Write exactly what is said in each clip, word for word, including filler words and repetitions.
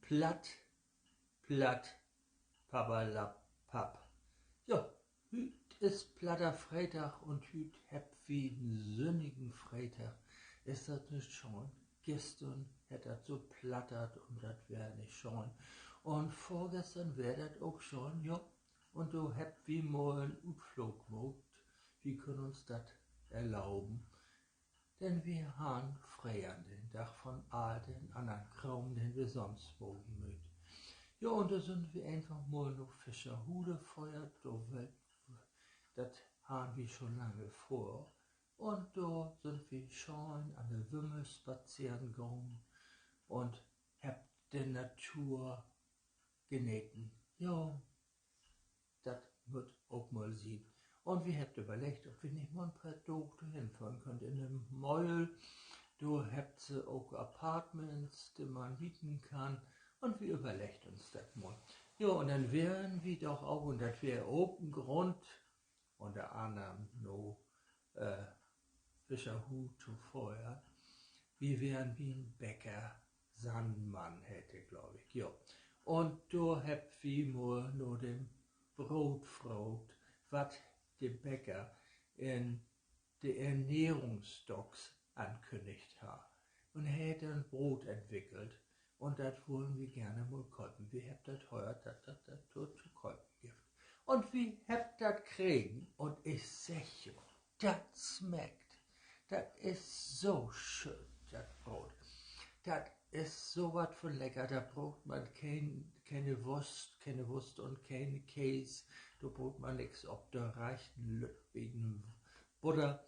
Platt, platt, papperlapapp. Jo, hüüt is platter Freedag un hüüt hebbt wi en sünnigen Freedag. Is dat nich schöön? Güstern hett dat so plattert un dat weer nich schöön. Un vörgüstern weer dat ok schöön, jo. Un do hebbt wi mal en Utfloog maakt. Wi köönt uns dat erlauben. Denn wi harrn free an den Dag von all den annern Kraam, den wi sonst maken mööt. Jo, un do sünd wi eenfach mal na Fischerhude föhrt, dor, dat harrn wi schon lange vör. Un dor sünd wi schöön an de Wümme spazeren gahn un hebbt de Natur geneten. Jo, dat mutt ok mal sien. Un wi hebbt överleggt, of wi nich mal en poor Daag dorhen föhren köönt in de Möhl. Dor hebbt se ok Apartments, de man mieten kann. Un wi överleggt uns dat mal. Jo, un denn weren wi doch ok, un dat weer ok en Grund, ünner annern na Fischerhude to föhren, wi weren bi en Bäcker, Sandmann heet de, glööv ik, jo. Un dor hebbt wi mal na den Broot fraagt, wat de Bäcker in de Ernährungsdocs ankünnigt harr. Un he hett en Broot entwickelt. Un dat wullen wi geern mal köpen. Wi hebbt dat höört, dat dat dat dor to köpen gifft. Un wi hebbt dat kregen. Un ik segg jo, dat smeckt. Dat is so schöön, dat Broot. Dat is so wat von lecker. Dor bruukt man keen, kene Wust, kene Wust un keen Kees. Dor bruukt man nix op. Dor reckt en lütt beten Butter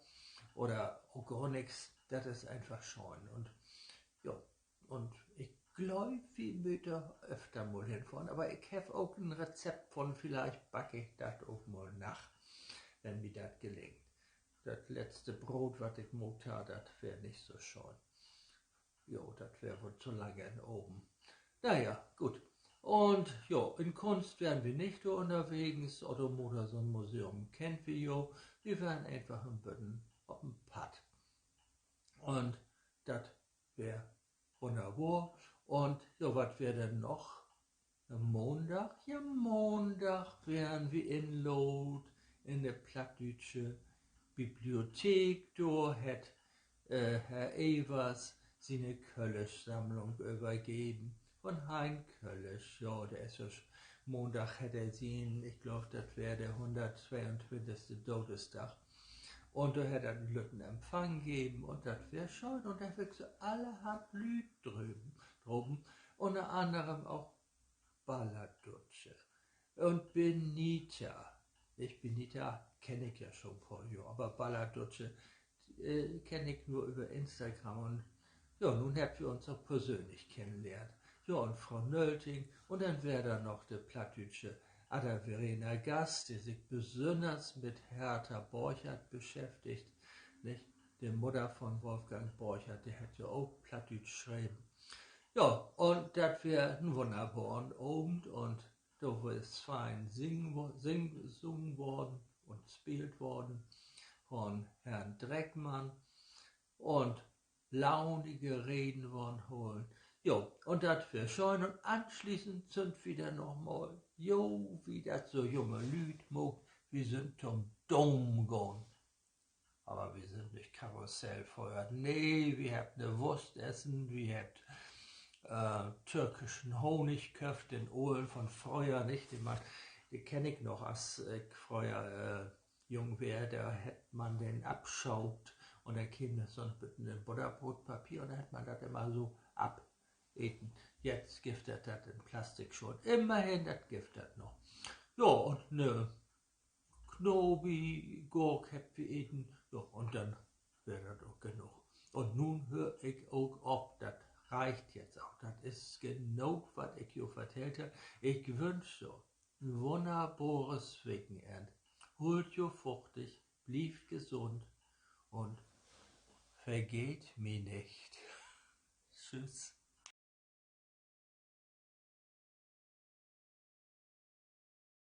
oder ok gor nix. Dat is eenfach schöön. Un, jo, un ik glööv, wi mööt dor öfter mal henfahren. Aver ik heff ok en Rezept von, villicht back ik dat ok mal na, wenn mi dat gelingt. Dat letzte Broot, wat ik maakt harr, dat weer nich so schöön. Jo, dat weer woll to lang in Oven. Na ja, goot. Un jo, in Kunst weren wi nich dor ünnerwegens. Otto Modersohn Museum kennt wi jo. Wi weren eenfach en beten op en Padd. Un dat weer wunnerbor. Un jo, wat weer denn noch? Maandag, ja, Maandag weren wi inlaadt in de plattdüütsche Bibliothek. Dor hett Herr Evers siene Kölsch-Sammlung övergeven. Von Hein Kölsch, ja, de is, Maandag hett he sien, ik glööv, dat weer de hunnerttweeuntwintigste Dodesdag. Un dor hett dat en lütten Empfang geven un dat weer schöön. Un dor heff ik so allerhand Lüüd drapen, ünner annern ok Ballerdutsche un Benita. Nich, Benita kenn ik ja schon poor Johr, aver Ballerdutsche kenn ik nur över Instagram un, ja, nu hebbt wi uns ok persönlich kennenlehrt. Ja, un Fro Nölting un denn weer dor noch de plattdüütsche Ada Verena Gast, de sik besünners mit Hertha Borchert beschäftigt, nich? De Mudder von Wolfgang Borchert, de hett ja ok Plattdüütsch schreven. Ja, un dat weer en wunnerboren Avend un dor is fein singen wo-, sing-, sungen worrn un speelt worrn von Herrn Dreckmann un launige Reden worrn holen. Jo, un dat weer schöön. Un anschließend sünd wi denn noch mal, jo, wie dat so junge Lüüd maakt, wi sünd to'n Dom gahn. Aver wi sünd nich Karussell föhrt. Nee, wi hebbt 'ne Wust essen, wi hebbt türkischen Honig köfft, den olen von fröher, nich? De, de kenn ik noch, as ik fröher jung weer, dor hett man den afschaupt un denn keem dor so'n beten in Butterbrootpapier un denn hett man dat immer so afeten. Jetzt gifft dat dat in Plastikscholen. Immerhen, dat gifft dat noch. Jo, un 'ne Knobi-Gurk hebbt wi eten. Jo, un denn weer dat ok genoog. Un nu höör ik ok op, dat reckt jetzt ok. Dat is genoog, wat ik jo vertellt heff. Ik wünsch jo en wunnerbores Wekenenn. Hollt jo fuchtig, blievt gesund un vergeet mi nich. Tschüss.